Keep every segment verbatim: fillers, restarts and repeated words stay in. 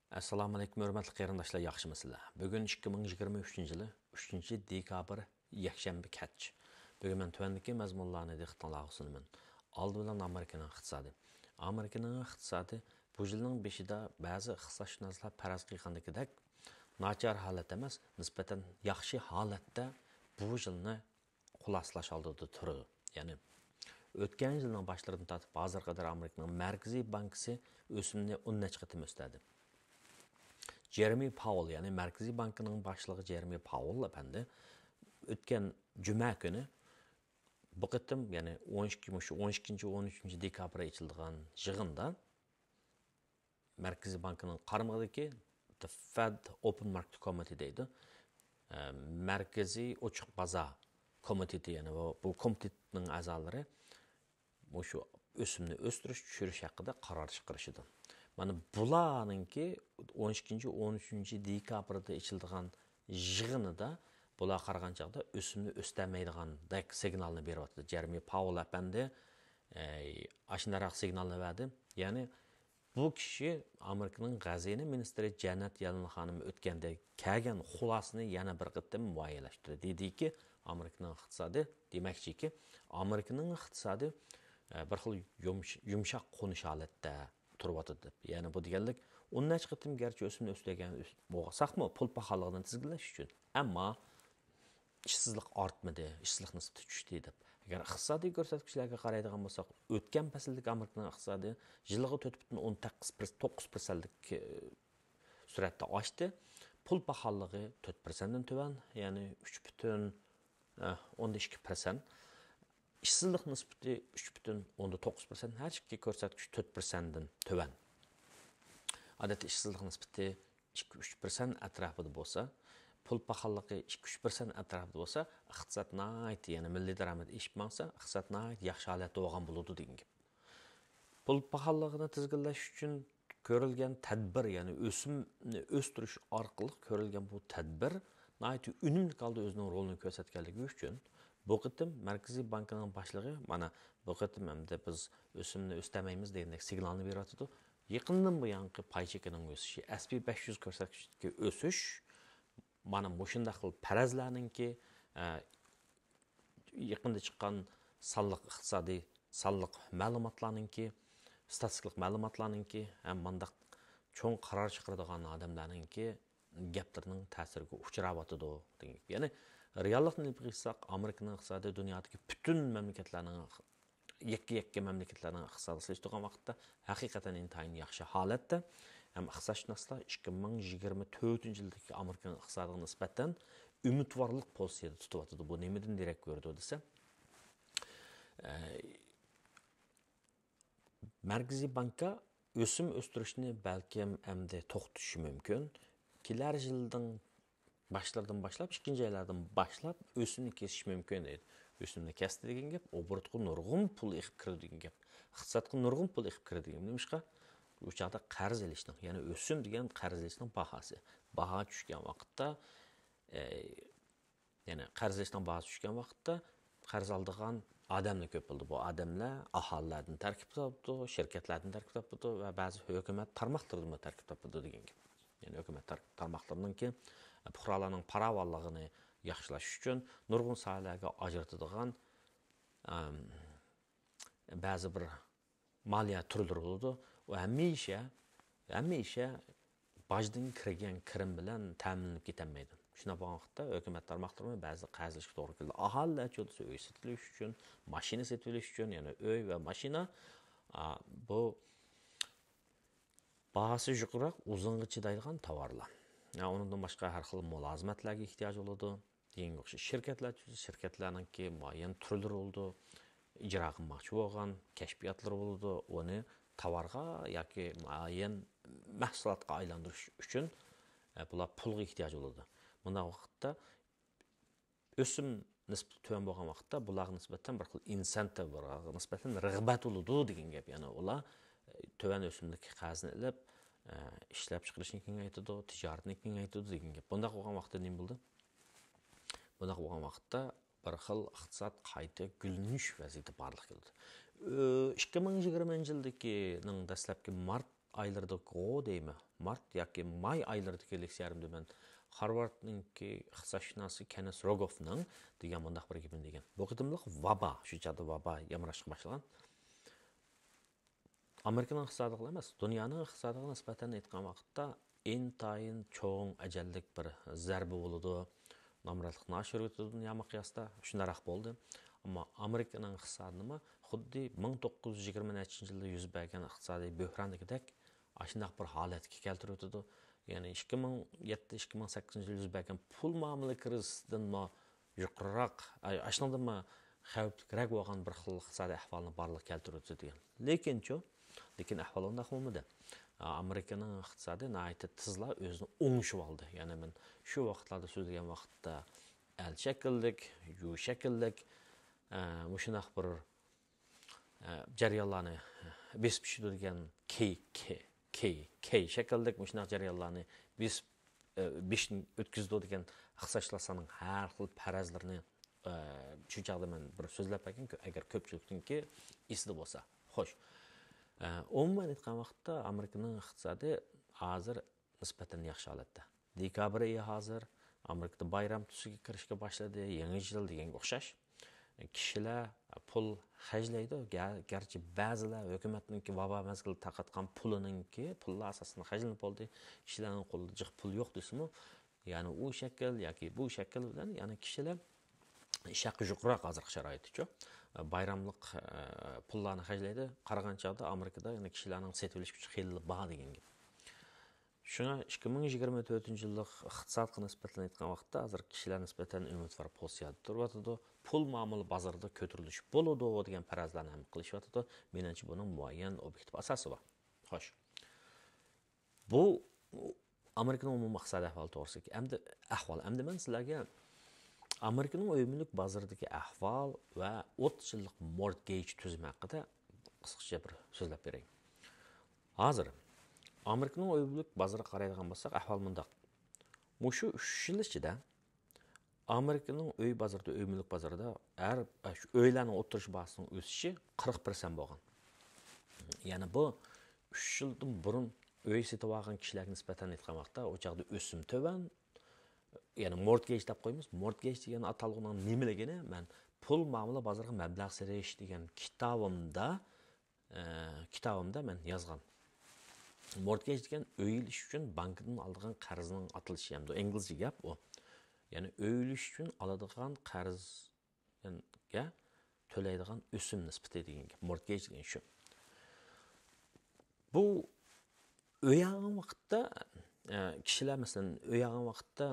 ئەسسالامۇئەلەيكۇم، ھۆرمەتلىك قېرىنداشلار، ياخشىمۇسىلەر؟ بۈگۈن ئىككى مىڭ يىگىرمە ئۈچىنچى يىلى ئۈچىنچى دېكابىر، يەكشەنبە كەچ. بۈگۈن مەن تۆۋەندىكى مەزمۇنلارنى دىققىتىڭلارغا سۇنىمەن. ئالدى بىلەن ئامېرىكىنىڭ ئىقتىسادى. ئامېرىكىنىڭ ئىقتىسادى بۇ يىلنىڭ بېشىدا بەزى ئىقتىسادشۇناسلار پەرەز قىلغاندىكىدەك ناچار ھالەتتە ئەمەس، نىسبەتەن ياخشى ھالەتتە بۇ يىلنى خۇلاسىلاش ئالدىدا تۇرىدۇ. يەنى ئۆتكەن يىلنىڭ باشلىرىدىن تارتىپ ھازىرغا قەدەر ئامېرىكىنىڭ مەركىزىي بانكىسى ئۆسۈمنى ئون نەچچە قېتىم ئۆستۈردى. جېرېمى پاۋېل، يەنى مەركىزىي بانكىنىڭ باشلىقى جېرېمى پاۋېل ئەپەندى ئۆتكەن جۈمە كۈنى بۇ قېتىم، يەنى ئون ئىككى، مۇشۇ ئون ئىككىنچى، ئون ئۈچىنچى دېكابىر ئېچىلىدىغان يىغىندا مەركىزىي بانكىنىڭ قارمىقىدىكى The Fed Open Market Committee دەيدۇ. ئە، مەركىزىي ئوچۇق بازار كومىتېتى، يەنى بۇ، بۇ كومىتېتنىڭ ئەزالىرى مۇشۇ ئۆسۈمنى ئۆستۈرۈش، چۈشۈرۈش ھەققىدە قارار چىقىرىشىدۇ. مانا بۇلارنىڭكى ئون ئىككىنچى، ئون ئۈچىنچى دېكابىردا ئېچىلىدىغان يىغىنىدا بۇلار قارىغان چاغدا ئۆسۈمنى ئۆستەرمەيدىغاندەك سىگنالنى بېرىۋاتىدۇ. جېرېمى پاۋېل ئەپەندى، ئەي، ئاشۇنداق سىگنالنى بەردى. يەنى بۇ كىشى ئامېرىكىنىڭ غەزىنە مىنىستىرى جەنەت يەلېن خانىم ئۆتكەندە كەلگەن خۇلاسىنى يەنە بىر قېتىم مۇئەييەنلەشتۈردى. دېدىكى، ئامېرىكىنىڭ ئىقتىسادى، دېمەكچىكى، ئامېرىكىنىڭ ئىقتىسادى، ئە، بىر خىل يۇمش-، يۇمشاق قونۇش ھالەتتە تۇرۇۋاتىدۇ دەپ. يەنى بۇ دېگەنلىك، ئون نەچچە قېتىم گەرچە ئۆسۈمنى ئۆستۈرگەن ئۆس-، بولساقمۇ، پۇل پاخاللىقىنى تىزگىنلەش ئۈچۈن. ئەمما ئىشسىزلىق ئارتمىدى، ئىشسىزلىق نىسبىتى چۈشتى دەپ. ئەگەر ئىقتىسادىي كۆرسەتكۈچلەرگە قارايدىغان بولساق، ئۆتكەن پەسىلدىكى ئامېرىكىنىڭ ئىقتىسادى يىلىغا تۆت پۈتۈن ئون توققۇز پىرسەنتلىك، ئە، سۈرئەتتە ئاشتى. پۇل پاخاللىقى تۆت پىرسەنتتىن تۆۋەن، يەنى ئۈچ پۈتۈن، ئە، ئوندىن ئىككى پىرسەنت. ئىشسىزلىق نىسبىتى ئۈچ پۈتۈن ئوندىن توققۇز پىرسەنت، ھەر ئىككى كۆرسەتكۈچ تۆت پىرسەنتتىن تۆۋەن. ئادەتتە ئىشسىزلىق نىسبىتى ئىككى ئۈچ پىرسەنت ئەتراپىدا بولسا، پۇل پاخاللىقى ئىككى ئۈچ پىرسەنت ئەتراپىدا بولسا، ئىقتىساد ناھايىتى، يەنى مىللىي دارامەت ئېشىپ ماڭسا، ئىقتىساد ناھايىتى ياخشى ھالەتتە بولغان بولىدۇ دېگەن گەپ. پۇل پاخاللىقىنى تىزگىنلەش ئۈچۈن كۆرۈلگەن تەدبىر، يەنى ئۆسۈمنى ئۆستۈرۈش ئارقىلىق كۆرۈلگەن بۇ تەدبىر ناھايىتى ئۈنۈملۈك ھالدا ئۆزىنىڭ رولىنى كۆرسەتكەنلىكى ئۈچۈن، بۇ قېتىم مەركىزىي بانكىنىڭ باشلىقى، مانا، بۇ قېتىم ئەمدى بىز ئۆسۈمنى ئۆستەرمەيمىز دېگەندەك سىگنالنى بېرىۋاتىدۇ. يېقىندىن بۇيانقى پاي چېكىنىڭ ئۆسۈشى، ئەس پى بەش يۈز كۆرسەتكۈچىدىكى ئۆسۈش، مانا مۇشۇنداق خىل پەرەزلەرنىڭكى، ئە، يېقىندا چىققان سانلىق ئىقتىسادىي، سانلىق مەلۇماتلارنىڭكى، ئىستاتىستىكىلىق مەلۇماتلارنىڭكى ھەم مانداق چوڭ قارار چىقىرىدىغان ئادەملەرنىڭكى گەپلىرىنىڭ تەسىرىگە ئۇچراۋاتىدۇ دېگەن گەپ. يەنى رېئاللىقنى ئېلىپ قېلساق، ئامېرىكىنىڭ ئىقتىسادى دۇنيادىكى پۈتۈن مەملىكەتلەرنىڭ، يەككە-يەككە مەملىكەتلەرنىڭ ئىقتىسادىغا سېلىشتۇرغان ۋاقىتتا ھەقىقەتەن ئىنتايىن ياخشى ھالەتتە. ھەم ئىقتىسادشۇناسلار ئىككى مىڭ يىگىرمە تۆتىنچى يىلدىكى ئامېرىكىنىڭ ئىقتىسادىغا نىسبەتەن ئۈمىدۋارلىق پوزىتسىيىدە تۇتۇۋاتىدۇ. بۇ نېمىدىن دېرەك بېرىدۇ دېسە، ئە، مەركىزىي بانكا ئۆسۈم ئۆستۈرۈشنى بەلكىم ئەمدى توختىتىشى مۇمكىن. كېلەر يىلنىڭ باشلىرىدىن باشلاپ، ئىككىنچى ئايلاردىن باشلاپ ئۆسۈمنى كېسىش مۇمكىن دەيدۇ. ئۆسۈمنى كەستى دېگەن گەپ، ئوبوروتقا نۇرغۇن پۇل ئېقىپ كىرىدۇ دېگەن گەپ. ئىقتىسادقا نۇرغۇن پۇل ئېقىپ كىرىدۇ دېگەن گەپ. نېمىشقا؟ ئۇ چاغدا قەرز ئېلىشنىڭ، يەنى ئۆسۈم دېگەن قەرز ئېلىشنىڭ باھاسى. باھا چۈشكەن ۋاقىتتا، ئە، يەنى قەرز ئېلىشنىڭ باھاسى چۈشكەن ۋاقىتتا قەرز ئالىدىغان ئادەملەر كۆپ بولىدۇ. بۇ ئادەملەر ئاھالىلەردىن تەركىب تاپىدۇ، شىركەتلەردىن تەركىب تاپىدۇ ۋە بەزى ھۆكۈمەت تارماقلىرىدىنمۇ تەركىب تاپىدۇ دېگەن گەپ. يەنى ھۆكۈمەت تار-، تارماقلىرىنىڭكى پۇقرالارنىڭ پاراۋانلىقىنى ياخشىلاش ئۈچۈن نۇرغۇن ساھەلەرگە ئاجرىتىدىغان، ئەم، بەزى بىر مالىيە تۈرلىرى بولىدۇ. ئۇ ھەمىشە، ھەمىشە باجدىن كىرگەن كىرىم بىلەن تەمىنلىنىپ كېتەلمەيدۇ. شۇنداق بولغان ۋاقىتتا ھۆكۈمەت تارماقلىرىمۇ بەزى قەرز ئېلىشقا توغرا كېلىدۇ. ئاھالىلەرچە دېسە ئۆي سېتىۋېلىش ئۈچۈن، ماشىنا سېتىۋېلىش ئۈچۈن، يەنى ئۆي ۋە ماشىنا، ئا، بۇ باھاسى يۇقىرىراق، ئۇزۇنغا چىدايدىغان تاۋارلار. يا، ئۇنىڭدىن باشقا ھەر خىل مۇلازىمەتلەرگە ئېھتىياج بولىدۇ. دېگەنگە ئوخشاش شىركەتلەر، شىركەتلەرنىڭكى مۇئەييەن تۈرلىرى بولىدۇ، ئىجرا قىلماقچى بولغان كەشپىياتلىرى بولىدۇ، ئۇنى تاۋارغا ياكى مۇئەييەن مەھسۇلاتقا ئايلاندۇرۇش ئۈچۈن، ئە، بۇلار پۇلغا ئېھتىياج بولىدۇ. بۇنداق ۋاقىتتا ئۆسۈم نىسبىتى تۆۋەن بولغان ۋاقىتتا بۇلارغا نىسبەتەن بىر خىل ئىنسېنتىپ، بۇلارغا نىسبەتەن رىغبەت بولىدۇ دېگەن گەپ. يەنى ئۇلار، ئە، تۆۋەن ئۆسۈملۈك قەرزنى ئېلىپ، ئە، ئىشلەپچىقىرىشنى كېڭەيتىدۇ، تىجارىتىنى كېڭەيتىدۇ دېگەن گەپ. بۇنداق بولغان ۋاقىتتا نېمە بولىدۇ؟ بۇنداق بولغان ۋاقىتتا بىر خىل ئىقتىساد قايتا گۈللىنىش ۋەزىيىتى بارلىققا كېلىدۇ. ئىككى مىڭ يىگىرمىنچى يىلدىكىنىڭ دەسلەپكى مارت ئايلىرىدىغۇ دەيمەن، مارت ياكى ماي ئايلىرىدىكى لېكسىيەمدە مەن خارۋاردنىڭكى ئىقتىسادشۇناسى كېننېس روگوفنىڭ دېگەن مۇنداق بىر گېپىنى دېگەن. بۇ قېتىملىق ۋابا، شۇ چاغدا ۋابا يامراشقا باشلىغان. ئامېرىكىنىڭ ئىقتىسادىغىلا ئەمەس، دۇنيانىڭ ئىقتىسادىغا نىسبەتەن ئېيتقان ۋاقىتتا ئىنتايىن چوڭ ئەجەللىك بىر زەربە بولىدۇ. نامراتلىقنى ئاشۇرۇۋېتىدۇ دۇنيا مىقياسىدا. شۇنداقراق بولدى. ئەمما ئامېرىكىنىڭ ئىقتىسادىنىمۇ خۇددى مىڭ توققۇز يۈز يىگىرمە نەچچىنچى يىلدا يۈز بەرگەن ئىقتىسادىي بۆھراندىكىدەك ئاشۇنداق بىر ھالەتكە كەلتۈرۈۋېتىدۇ. يەنى ئىككى مىڭ يەتتە، ئىككى مىڭ سەككىزىنچى يىل يۈز بەرگەن پۇل مۇئامىلە كىرىزىسىدىنمۇ يۇقىرىراق، ئاي، ئاشۇنىڭدىنمۇ خەۋپلىكرەك بولغان بىر خىل ئىقتىسادىي ئەھۋالنى بارلىققا كەلتۈرۈۋېتىدۇ دېگەن. لېكىنچۇ، لېكىن ئەھۋال ئۇنداقمۇ بولمىدى. ئامېرىكىنىڭ ئىقتىسادى ناھايىتى تېزلا ئۆزىنى ئوڭشىۋالدى. يەنى مەن شۇ ۋاقىتلاردا سۆزلىگەن ۋاقىتتا ئەل شەكىللىك، يۇ شەكىللىك، ئە، مۇشۇنداق بىر، ئە، جەريانلارنى بېسىپ چۈشىدۇ دېگەن كېي، كېي، كېي، كېي شەكىللىك مۇشۇنداق جەريانلارنى بېسىپ، ئە، بېشىدىن ئۆتكۈزىدۇ دېگەن ئىقتىسادشۇناسلارنىڭ ھەر خىل پەرەزلىرىنى، ئە، شۇ چاغدا مەن بىر سۆزلەپ بەرگەن، ئەگەر كۆپچىلىكنىڭكى ئېسىدە بولسا. خوش. ئە، ئومۇمەن ئېيتقان ۋاقىتتا ئامېرىكىنىڭ ئىقتىسادى ھازىر نىسبەتەن ياخشى ھالەتتە. دېكابىر ئېيى ھازىر، ئامېرىكىدا بايرام تۈسىگە كىرىشكە باشلىدى، يېڭى يىل دېگەنگە ئوخشاش. كىشىلەر پۇل خەجلەيدۇ، گە-، گەرچە بەزىلەر ھۆكۈمەتنىڭكى ۋابا مەزگىلىدە تارقاتقان پۇلىنىڭكى، پۇللار ئاساسىدا خەجلىنىپ بولدى، كىشىلەرنىڭ قولىدا جىق پۇل يوق دېسىمۇ، يەنى ئۇ شەكىل ياكى بۇ شەكىل بىلەن، يەنى كىشىلەر ئىش ھەققى يۇقىرىراق ھازىرقى شارائىتتىچۇ. بايراملىق، ئە، پۇللارنى خەجلەيدۇ. قارىغان چاغدا ئامېرىكىدا يەنە كىشىلەرنىڭ سېتىۋېلىش كۈچى خېلىلا بار دېگەن گەپ. شۇڭا ئىككى مىڭ يىگىرمە تۆتىنچى يىللىق ئىقتىسادقا نىسبەتەن ئېيتقان ۋاقىتتا، ھازىر كىشىلەر نىسبەتەن ئۈمىدۋار پوزىتسىيەدە تۇرۇۋاتىدۇ. پۇل مۇئامىلە بازىرىدا كۆتۈرۈلۈش بولىدۇ دېگەن پەرەزلەرنى ھەم قىلىشىۋاتىدۇ. مېنىڭچە، بۇنىڭ مۇئەييەن ئوبيېكتىپ ئاساسى بار. خوش. بۇ ئامېرىكىنىڭ ئومۇمىي ئىقتىسادىي ئەھۋالى توغرىسىدىكى ئەمدى ئەھۋال. ئەمدى مەن سىلەرگە ئامېرىكىنىڭ ئۆي مۈلۈك بازىرىدىكى ئەھۋال ۋە ئوتتۇز يىللىق مورتگېج تۈزۈمى ھەققىدە قىسقىچە بىر سۆزلەپ بېرەي. ھازىر ئامېرىكىنىڭ ئۆي مۈلۈك بازىرىغا قارايدىغان بولساق، ئەھۋال مۇنداق. مۇشۇ ئۈچ يىل ئىچىدە ئامېرىكىنىڭ ئۆي بازىرىدا، ئۆي مۈلۈك بازىرىدا ھەر، شۇ ئۆيلەرنىڭ ئوتتۇرىچە باھاسىنىڭ ئۆسۈشى قىرىق پىرسەنت بولغان. يەنى بۇ ئۈچ يىلدىن بۇرۇن ئۆي سېتىۋالغان كىشىلەرگە نىسبەتەن ئېيتقان ۋاقىتتا، ئۇ چاغدا ئۆسۈم تۆۋەن. يەنى مورتگېج دەپ قويىمىز. مورتگېج دېگەن ئاتالغۇنىڭ نېمىلىكىنى مەن پۇل مۇئامىلە بازىرىغا مەبلەغ سېلىش دېگەن كىتابىمدا، ئە، كىتابىمدا مەن يازغان. مورتگېج دېگەن ئۆي ئېلىش ئۈچۈن بانكىدىن ئالىدىغان قەرزنىڭ ئاتىلىشى ھەمدە ئىنگلىزچە گەپ ئۇ. يەنى ئۆي ئېلىش ئۈچۈن ئالىدىغان قەرز، يەنى، گە تۆلەيدىغان ئۆسۈم نىسبىتى دېگەن گەپ. مورتگېج دېگەن شۇ. بۇ ئۆي ئالغان ۋاقىتتا، ئە، كىشىلەر، مەسىلەن، ئۆي ئالغان ۋاقىتتا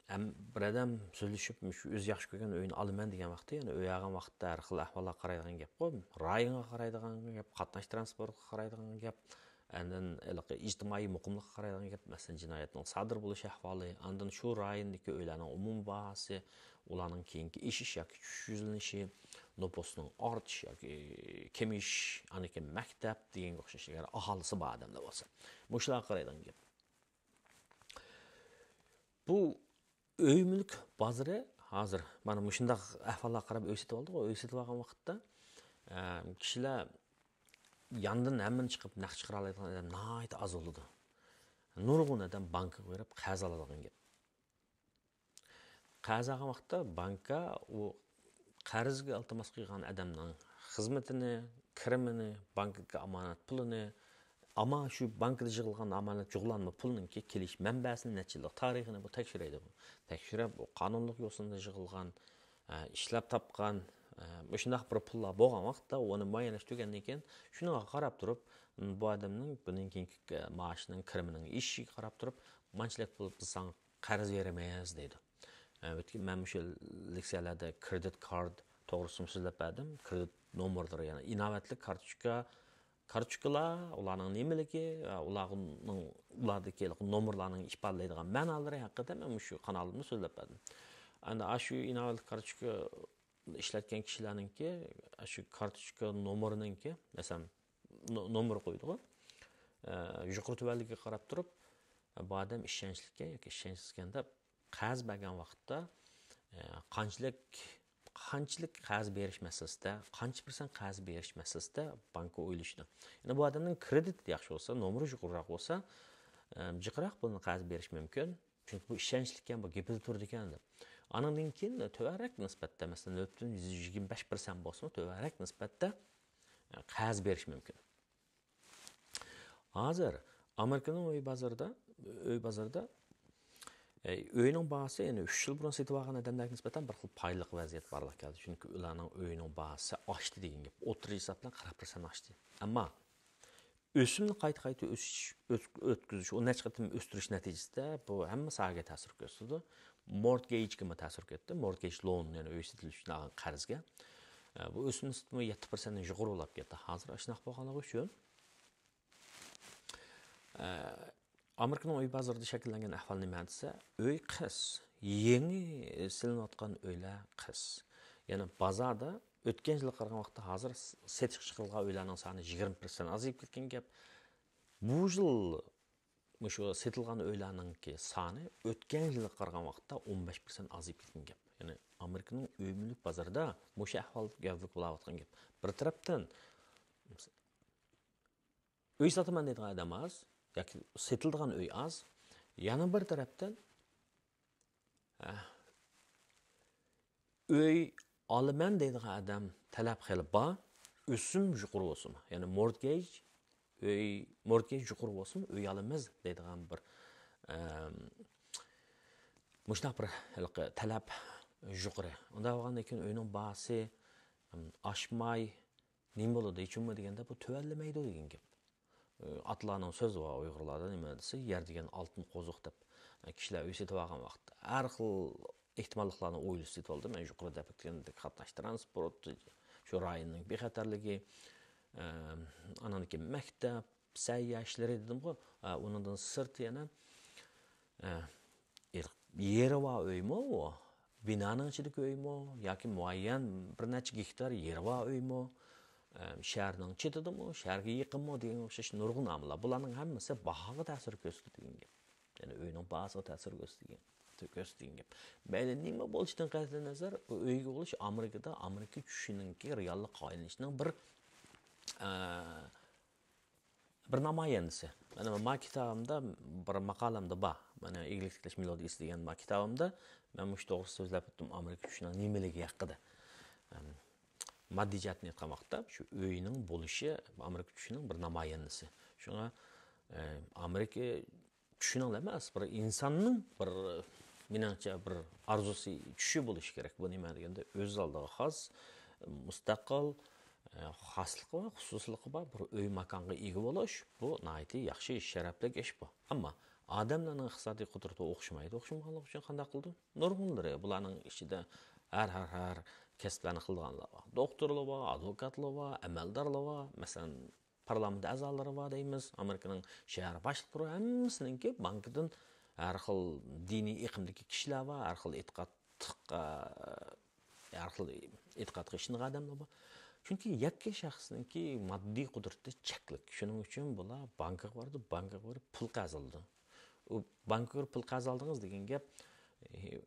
ھەم بىر ئادەم سۆزلىشىپ، مۇشۇ ئۆزى ياخشى كۆرگەن ئۆينى ئالىمەن دېگەن ۋاقىتتا، يەنى ئۆي ئالغان ۋاقىتتا ھەر خىل ئەھۋاللارغا قارايدىغان گەپقۇ. رايونغا قارايدىغان گەپ، قاتناش تىرانسپورتىغا قارايدىغان گەپ، ئاندىن ھېلىقى ئىجتىمائىي مۇقىملىققا قارايدىغان گەپ، مەسىلەن، جىنايەتنىڭ سادىر بولۇش ئەھۋالى، ئاندىن شۇ رايوندىكى ئۆيلەرنىڭ ئومۇمىي باھاسى، ئۇلارنىڭ كېيىنكى ئېشىش ياكى چۈشۈش يۈزلىنىشى، نوپۇسنىڭ ئارتىش ياكى كېمىيىش، ئاندىن كېيىن مەكتەپ دېگەنگە ئوخشاش، ئەگەر ئاھالىسى بار ئادەملەر بولسا. مۇشۇلارغا قارايدىغان گەپ. بۇ ئۆي مۈلۈك بازىرى ھازىر مانا مۇشۇنداق ئەھۋاللارغا قاراپ ئۆي سېتىۋالدىغۇ، ئۆي سېتىۋالغان ۋاقىتتا، ئە، كىشىلەر ياندىن ھەممىنى چىقىپ نەق چىقىرالايدىغان ئادەم ناھايىتى ئاز بولىدۇ. نۇرغۇن ئادەم بانكىغا بېرىپ قەرز ئالىدىغان گەپ. قەرز ئالغان ۋاقىتتا بانكا ئۇ قەرزگە ئىلتىماس قىلغان ئادەمنىڭ خىزمىتىنى، كىرىمىنى، بانكىدىكى ئامانەت پۇلىنى، ئەمما شۇ بانكىدا يىغىلغان ئامانەت جۇغلانما پۇلنىڭكى كېلىش مەنبەسىنى، نەچچە يىللىق تارىخىنى بۇ تەكشۈرەيدۇ. تەكشۈرۈپ، ئۇ قانۇنلۇق يوسۇندا يىغىلغان، ئە، ئىشلەپ تاپقان، ئە، مۇشۇنداق بىر پۇللار بولغان ۋاقىتتا، ئۇنى مۇئەييەنلەشتۈرگەندىن كېيىن، شۇنىڭغا قاراپ تۇرۇپ، بۇ ئادەمنىڭ بۇنىڭ كېيىنكى، ئە، مائاشىنىڭ، كىرىمىنىڭ ئېشىشىگە قاراپ تۇرۇپ، مانچىلىك پۇل بىز ساڭا قەرز بېرىمىز دەيدۇ. ئەلۋەتتە، مەن مۇشۇ لېكسىيەلەردە كرېدىت كارت توغرىسىمۇ سۆزلەپ بەردىم. كرېدىت نومۇرلىرى، يەنى ئىناۋەتلىك كارتوچكا، كارتوچكىلار، ئۇلارنىڭ نېمىلىكى، ئۇلارنىڭ، ئۇلاردىكى نومۇرلارنىڭ ئىپادىلەيدىغان مەنالىرى ھەققىدە مەن مۇشۇ قانالىمدا سۆزلەپ بەردىم. ئەمدى ئاشۇ ئىناۋەتلىك كارتوچكا ئىشلەتكەن كىشىلەرنىڭكى، ئاشۇ كارتوچكا نومۇرىنىڭكى، مەسىلەن، نو-، نومۇر قويىدىغۇ. ئە، يۇقىرى تۆۋەنلىكىگە قاراپ تۇرۇپ، بۇ ئادەم ئىشەنچلىككەن ياكى ئىشەنچسىزكەن دەپ، قەرز بەرگەن ۋاقىتتا، ئە، قانچىلىك، قانچىلىك قەرز بېرىش مەسىلىسىدە، قانچە پىرسەنت قەرز بېرىش مەسىلىسىدە بانكا ئويلىشىدۇ. يەنى بۇ ئادەمنىڭ كرېدىتى ياخشى بولسا، نومۇرى يۇقىرىراق بولسا، ئەم، جىقراق پۇلنى قەرز بېرىش مۇمكىن. چۈنكى بۇ ئىشەنچلىككەن، بۇ گېپىدە تۇرىدىكەن دەپ. ئانىڭدىن كېيىن تۆۋەنرەك نىسبەتتە، مەسىلەن، نۆل پۈتۈن يۈزدىن يىگىرمە بەش پىرسەنت بولسىمۇ، تۆۋەنرەك نىسبەتتە، ئە، قەرز بېرىش مۇمكىن. ھازىر ئامېرىكىنىڭ ئۆي بازىرىدا، ئۆي بازىرىدا، ئە، ئۆينىڭ باھاسى، يەنى ئۈچ يىل بۇرۇن سېتىۋالغان ئادەملەرگە نىسبەتەن بىر خىل پايدىلىق ۋەزىيەت بارلىققا كەلدى. چۈنكى ئۇلارنىڭ ئۆيىنىڭ باھاسى ئاشتى دېگەن گەپ. ئوتتۇرىچە ھېساب بىلەن قىرىق پىرسەنت ئاشتى. ئەمما ئۆسۈمنى قايتا-قايتا ئۆسۈش، ئۆت-، ئۆتكۈزۈش، ئون نەچچە قېتىم ئۆستۈرۈش نەتىجىسىدە بۇ ھەممە ساھەگە تەسىر كۆرسىتىدۇ. مورتگېجكىمۇ تەسىر كۆرسىتتى. مورتگېج لون، يەنى ئۆي سېتىلىش ئۈچۈن ئالغان قەرزگە. ئە، بۇ ئۆسۈم نىسبىتىمۇ يەتتە پىرسەنتتىن يۇقىرى بولاپ كەتتى. ھازىر ئاشۇنداق بولغانلىقى ئۈچۈن، ئە، ئامېرىكىنىڭ ئۆي بازىرىدا شەكىللەنگەن ئەھۋال نېمە دېسە، ئۆي قىس، يېڭى سېلىنىۋاتقان ئۆيلەر قىس. يەنى بازاردا ئۆتكەن يىلغا قارىغان ۋاقىتتا ھازىر سېتىشقا چىقىرىلغان ئۆيلەرنىڭ سانى يىگىرمە پىرسەنت ئازىيىپ كەتكەن گەپ. بۇ يىل مۇشۇ سېتىلغان ئۆيلەرنىڭكى سانى ئۆتكەن يىلغا قارىغان ۋاقىتتا ئون بەش پىرسەنت ئازىيىپ كەتكەن گەپ. يەنى ئامېرىكىنىڭ ئۆي مۈلۈك بازىرىدا مۇشۇ ئەھۋال گەۋدىلىك بولاۋاتقان گەپ. بىر تەرەپتىن ئۆي ساتىمەن دەيدىغان ئادەم ئاز ياكى سېتىلىدىغان ئۆي ئاز. يەنە بىر تەرەپتىن، ئە، ئۆي ئالىمەن دەيدىغان ئادەم تەلەپ خېلى بار. ئۆسۈم يۇقىرى بولسىمۇ، يەنى مورتگېج، ئۆي، مورتگېج يۇقىرى بولسىمۇ، ئۆي ئالىمىز دەيدىغان بىر، ئەم، مۇشۇنداق بىر ھېلىقى تەلەپ يۇقىرى. ئۇنداق بولغاندىن كېيىن ئۆينىڭ باھاسى، ئەم، ئاشماي، نېمە بولىدۇ، ھېچ بولمىدى دېگەندە، بۇ تۆۋەنلىمەيدۇ دېگەن گەپ. ئاتىلارنىڭ سۆزى بار ئۇيغۇرلاردا، نېمە دېسە، يەر دېگەن ئالتۇن قوزۇق دەپ. كىشىلەر ئۆي سېتىۋالغان ۋاقىتتا ھەر خىل ئېھتىماللىقلارنى ئويلىشىپ سېتىۋالىدۇ. مەن يۇقىرىدا دەپ ئۆتكەندەك، قاتناش ترانسپورت، شۇ رايوننىڭ بىخەتەرلىكى، ئە، ئانىڭدىن كېيىن مەكتەپ، سەھىيە ئىشلىرى دېدىمغۇ. ئە، ئۇنىڭدىن سىرت يەنە، ئە، يېرى بار ئۆيمۇ ئۇ؟ بىنانىڭ ئىچىدىكى ئۆيمۇ ياكى مۇئەييەن بىر نەچچە گېكتار يېرى بار ئۆيمۇ؟ ئە، شەھەرنىڭ چېتىدىمۇ، شەھەرگە يېقىنمۇ دېگەن ئوخشاش نۇرغۇن ئامىللار. بۇلارنىڭ ھەممىسى باھاغا تەسىر كۆرسىتىدۇ دېگەن گەپ. يەنى ئۆينىڭ باھاسىغا تەسىر كۆرسىتىدۇ دېگەن، كۆرسىتىدۇ دېگەن گەپ. مەيلى نېمە بولۇشىدىن قەتئىينەزەر، ئۆيگە بولۇش ئامېرىكىدا، ئامېرىكا چۈشىنىڭكى رېئاللىققا ئايلىنىشىنىڭ بىر، ئە، بىر نامايەندىسى. مانا ما كىتابىمدا بىر ماقالەمدە بار. مانا ئىگىلىك تىكلەش مېلودىيىسى دېگەن ما كىتابىمدا مەن مۇشۇ توغرىسىدا سۆزلەپ ئۆتتۈم، ئامېرىكا چۈشىنىڭ نېمىلىكى ھەققىدە. ئەم، ماددىي جەھەتتىن ئېيتقان ۋاقىتتا شۇ ئۆينىڭ بولۇشى ئامېرىكا چۈشىنىڭ بىر نامايەندىسى. شۇڭا، ئە، ئامېرىكا چۈشىنىڭلا ئەمەس، بىر ئىنساننىڭ بىر، مېنىڭچە، بىر ئارزۇسى، چۈشى بولۇشى كېرەك. بۇ نېمە دېگەندە، ئۆز ئالدىغا خاس، مۇستەقىل، ئە، خاسلىقى بار، خۇسۇسىيلىقى بار بىر ئۆي ماكانغا ئىگە بولۇش، بۇ ناھايىتى ياخشى ئىش، شەرەپلىك ئىش بۇ. ئەمما ئادەملەرنىڭ ئىقتىسادىي قۇدرىتى ئوخشىمايدۇ، ئوخشىمىغانلىقى ئۈچۈن قانداق قىلىدۇ؟ نۇرغۇنلىرى، بۇلارنىڭ ئىچىدە ھەر، ھەر، ھەر كەسىپلەرنى قىلىدىغانلار بار. دوختۇرلار بار، ئادۋوكاتلار بار، ئەمەلدارلار بار. مەسىلەن، پارلامېنت ئەزالىرى بار دەيمىز، ئامېرىكىنىڭ شەھەر باشلىقلىرى، ھەممىسىنىڭكى بانكىدىن ھەر خىل دىنىي ئېقىمدىكى كىشىلەر بار، ھەر خىل ئېتىقادلىق، ئە، ھەر خىل ئېتىقادقا ئىشىنىدىغان ئادەملەر بار. چۈنكى يەككە شەخسنىڭكى ماددىي قۇدرىتى چەكلىك. شۇنىڭ ئۈچۈن بۇلار بانكىغا بارىدۇ، بانكىغا بارىپ پۇل قەرز ئالىدۇ. ئۇ بانكىغا پۇل قەرز ئالدىڭىز دېگەن گەپ، ئە،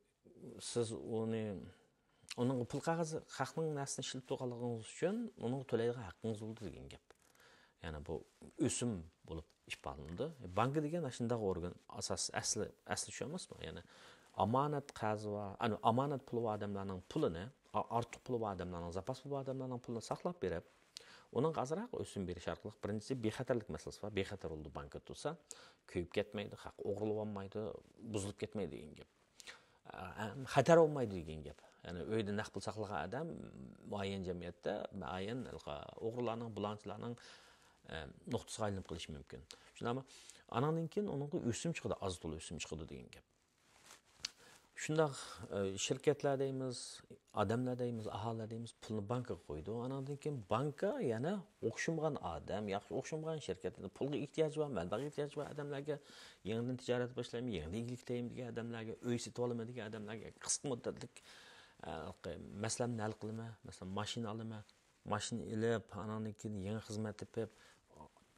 سىز ئۇنى، ئۇنىڭغا پۇل قەغىزى، خەقنىڭ نەرسىنى ئىشلىتىپ تۇرغانلىقىڭىز ئۈچۈن ئۇنىڭغا تۆلەيدىغان ھەققىڭىز بولىدۇ دېگەن گەپ. يەنى بۇ ئۆسۈم بولۇپ ئىپادىلىنىدۇ. بانكا دېگەن ئاشۇنداق ئورگان، ئاساس، ئەسلى، ئەسلى شۇ ئەمەسمۇ؟ يەنى ئامانەت قەرزى بار، ئەنە ئامانەت پۇلى بار ئادەملەرنىڭ پۇلىنى، ئا-، ئارتۇق پۇلى بار ئادەملەرنىڭ، زاپاس پۇلى بار ئادەملەرنىڭ پۇلىنى ساقلاپ بېرىپ، ئۇنىڭغا ئازراق ئۆسۈم بېرىش ئارقىلىق، بىرىنچىسى، بىخەتەرلىك مەسىلىسى بار. بىخەتەر بولىدۇ، بانكا تۇرسا، كۆيۈپ كەتمەيدۇ، خەق ئوغرىلىۋالمايدۇ، بۇزۇلۇپ كەتمەيدۇ دېگەن گەپ. ئە، خەتەر بولمايدۇ دېگەن گەپ. يەنى ئۆيدە نەق پۇل ساقلىغان ئادەم مۇئەييەن جەمئىيەتتە مۇئەييەن ھېلىقى ئوغرىلارنىڭ، بۇلاڭچىلارنىڭ، ئە، نۇقتىسىغا ئايلىنىپ قېلىشى مۇمكىن. شۇنداقمۇ؟ ئانىڭدىن كېيىن ئۇنىڭغا ئۆسۈم چىقىدۇ، ئاز تولا ئۆسۈم چىقىدۇ دېگەن گەپ. شۇنداق، ئە، شىركەتلەر دەيمىز، ئادەملەر دەيمىز، ئاھالىلەر دەيمىز، پۇلنى بانكىغا قويىدۇ. ئانىڭدىن كېيىن بانكا يەنە ئوخشىمىغان ئادەم، ياخشى ئوخشىمىغان شىركەت، پۇلغا ئېھتىياجى بار، مەبلەغقە ئېھتىياجى بار ئادەملەرگە يېڭىدىن تىجارەت باشلايمەن، يېڭىدىن ئىگىلىك تىكلەيمەن دېگەن ئادەملەرگە، ئۆي سېتىۋالىمەن دېگەن ئادەملەرگە قىسقا مۇددەتلىك، ئە، مەسىلەمنى ھەل قىلىمەن، مەسىلەن، ماشىنا ئالىمەن، ماشىنا ئېلىپ، ئاناندىن كېيىن يېڭى خىزمەت تېپىپ،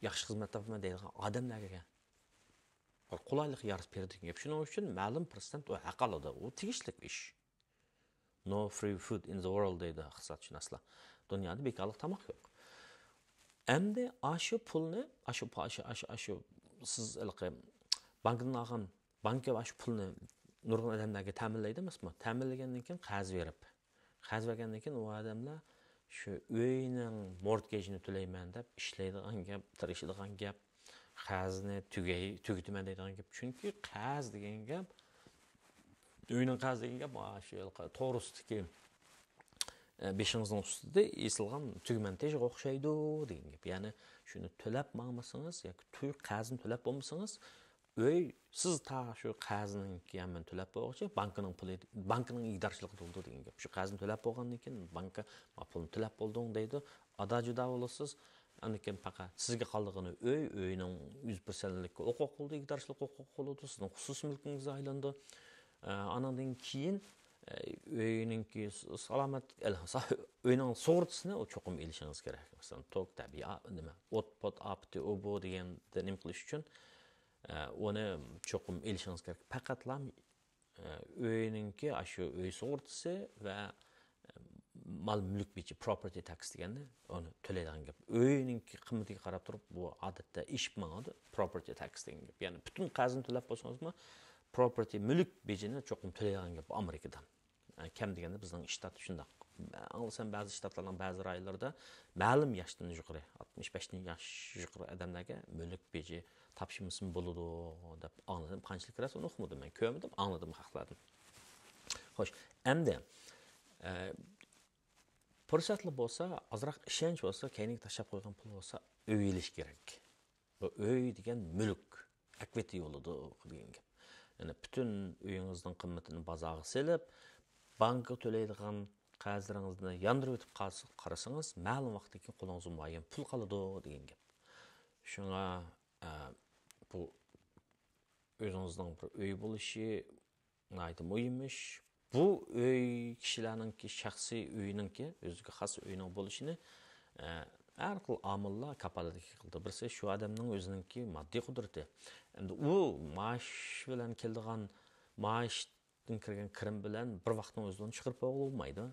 ياخشى خىزمەت تاپىمەن دەيدىغان ئادەملەرگە بىر قولايلىق يارىتىپ بېرىدىغان گەپ. شۇنىڭ ئۈچۈن مەلۇم پىرسەنت ئۇ ھەق ئالىدۇ. ئۇ تېگىشلىك ئىش. No free food in the world دەيدۇ ئىقتىسادشۇناسلار. دۇنيادا بىكارلىق تاماق يوق. ئەمدى ئاشۇ پۇلنى، ئاشۇ، ئاشۇ، ئاشۇ، ئاشۇ، سىز ھېلىقى بانكىدىن ئالغان، بانكا ئاشۇ پۇلنى نۇرغۇن ئادەملەرگە تەمىنلەيدۇ ئەمەسمۇ؟ تەمىنلىگەندىن كېيىن قەرز بېرىپ، قەرز بەرگەندىن كېيىن ئۇ ئادەملەر شۇ ئۆينىڭ مورتگېجىنى تۆلەيمەن دەپ ئىشلەيدىغان گەپ، تىرىشىدىغان گەپ، قەرزنى تۈگەي-، تۈگىتىمەن دەيدىغان گەپ. چۈنكى قەرز دېگەن گەپ، ئۆينىڭ قەرزى دېگەن گەپ، مانا شۇ توغرىسىدىكى، ئە، بېشىڭىزنىڭ ئۈستىدە ئېسىلغان تۈگمەن تېشىغا ئوخشايدۇ دېگەن گەپ. يەنى شۇنى تۆلەپ ماڭمىسىڭىز ياكى تۈ-، قەرزنى تۆلەپ بولمىسىڭىز، ئۆي، سىز تا شۇ قەرزنىڭكى ھەممىنى تۆلەپ بولغۇچە بانكىنىڭ پۇلى، بانكىنىڭ ئىگىدارچىلىقىدا بولىدۇ دېگەن گەپ. شۇ قەرزنى تۆلەپ بولغاندىن كېيىن بانكا، ما پۇلنى تۆلەپ بولدۇڭ دەيدۇ. ئادا جۇدا بولىسىز. ئاندىن كېيىن پەقەت سىزگە قالىدىغىنى ئۆي، ئۆينىڭ يۈز پىرسەنتلىك ھوقۇق بولىدۇ، ئىگىدارچىلىق ھوقۇقى بولىدۇ، سىزنىڭ خۇسۇسىي مۈلكىڭىزگە ئايلىنىدۇ. ئە، ئانىڭدىن كېيىن، ئە، ئۆينىڭكى س-، سالامەت، ئۆينىڭ سۇغۇرتىسىنى ئۇ چوقۇم ئېلىشىڭىز كېرەك. مەسىلەن، توك، تەبىئىي ئا-، نېمە، ئوت، پوت ئاپىتى، ئۇ، بۇ دېگەندە نېمە قىلىش ئۈچۈن، ئە، ئۇنى چوقۇم ئېلىشىڭىز كېرەك. پەقەتلا، ئە، ئۆينىڭكى ئاشۇ ئۆي سۇغۇرتىسى ۋە، ئە، مال مۈلۈك بېجى، پروپېرتى تاكس دېگەننى ئۇنى تۆلەيدىغان گەپ. ئۆينىڭكى قىممىتىگە قاراپ تۇرۇپ، بۇ ئادەتتە ئېشىپ ماڭىدۇ، پروپېرتى تاكس دېگەن گەپ. يەنى پۈتۈن قەرزنى تۆلەپ بولسىڭىزمۇ، پروپېرتى، مۈلۈك بېجىنى چوقۇم تۆلەيدىغان گەپ ئامېرىكىدا. ئە، كەم دېگەندە بىزنىڭ شتات شۇنداق. ئاڭلىسام بەزى شتاتلارنىڭ بەزى رايونلىرىدا مەلۇم ياشتىن يۇقىرى، ئاتمىش بەش ياش يۇقىرى ئادەملەرگە مۈلۈك بېجى تاپشۇرمىسىمۇ بولىدۇ دەپ ئاڭلىدىم. قانچىلىك راست ئۇنى ئۇقمىدىم مەن. كۆرمىدىم، ئاڭلىدىم خەقلەردىن. خوش، ئەمدى، ئە، پۇرسەتلا بولسا، ئازراق ئىشەنچ بولسا، كەينىگە تاشلاپ قويغان پۇل بولسا، ئۆي ئېلىش كېرەك. بۇ ئۆي دېگەن مۈلۈك، ئېكۋىتى بولىدۇ دېگەن گەپ. يەنى پۈتۈن ئۆيىڭىزنىڭ قىممىتىنى بازارغا سېلىپ، بانكىغا تۆلەيدىغان قەرزلىرىڭىزنى ياندۇرۇۋېتىپ قالسا-، قارىسىڭىز، مەلۇم ۋاقىتتىن كېيىن قولىڭىزغا مۇئەييەن پۇل قالىدۇ دېگەن گەپ. شۇڭا، ئە، بۇ ئۆزىڭىزنىڭ بىر ئۆي بولۇشى ناھايىتى مۇھىم ئىش. بۇ ئۆي كىشىلەرنىڭكى شەخسىي ئۆيىنىڭكى، ئۆزىگە خاس ئۆيىنىڭ بولۇشىنى، ئە، ھەر خىل ئامىللار كاپالەتلىك قىلىدۇ. بىرسى شۇ ئادەمنىڭ ئۆزىنىڭكى ماددىي قۇدرىتى. ئەمدى ئۇ مائاش بىلەن كېلىدىغان، مائاشتىن كىرگەن كىرىم بىلەن بىر ۋاقىتنىڭ ئۆزىدە ئۇنى چىقىرىپ بولغىلى بولمايدۇ.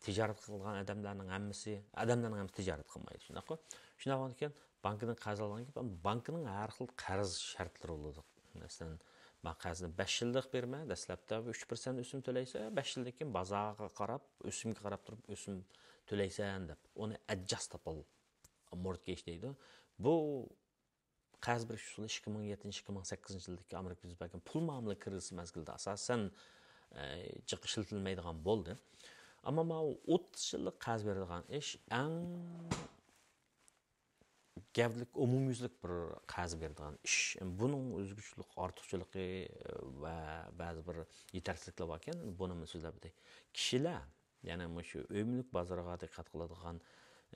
تىجارەت قىلىدىغان ئادەملەرنىڭ ھەممىسى، ئادەملەرنىڭ ھەممىسى تىجارەت قىلمايدۇ، شۇنداققۇ؟ شۇنداق بولغاندىكىن، بانكىدىن قەرز ئالغان گەپ، بانكىنىڭ ھەر خىل قەرز شەرتلىرى بولىدۇ. مەسىلەن، مەن قەرزنى بەش يىللىق بېرىمەن، دەسلەپتە ئۈچ پىرسەنت ئۆسۈم تۆلەيسەن، بەش يىلدىن كېيىن بازارغا قاراپ، ئۆسۈمگە قاراپ تۇرۇپ ئۆسۈم تۆلەيسەن دەپ، ئۇنى ئەدجاستابل مورتگېج دەيدۇ. بۇ قەرز بېرىش ئۇسۇلى ئىككى مىڭ يەتتىنچى، ئىككى مىڭ سەككىزىنچى يىلدىكى ئامېرىكا يۈز بەرگەن پۇل مۇئامىلە كىرىزىسى مەزگىلىدە ئاساسەن، ئە، جىق ئىشلىتىلمەيدىغان بولدى. ئەمما ماۋۇ ئوتتۇز يىللىق قەرز بېرىدىغان ئىش ئەڭ گەۋدىلىك، ئومۇميۈزلۈك بىر قەرز بېرىدىغان ئىش. بۇنىڭ ئۆزگىچىلىك، ئارتۇقچىلىقى ۋە بەزى بىر يېتەرسىزلىكلىرى باركەن، بۇنى سۆزلەپ ئۆتەي. كىشىلەر، يەنى مۇشۇ ئۆي مۈلۈك بازىرىغا دىققەت قىلىدىغان،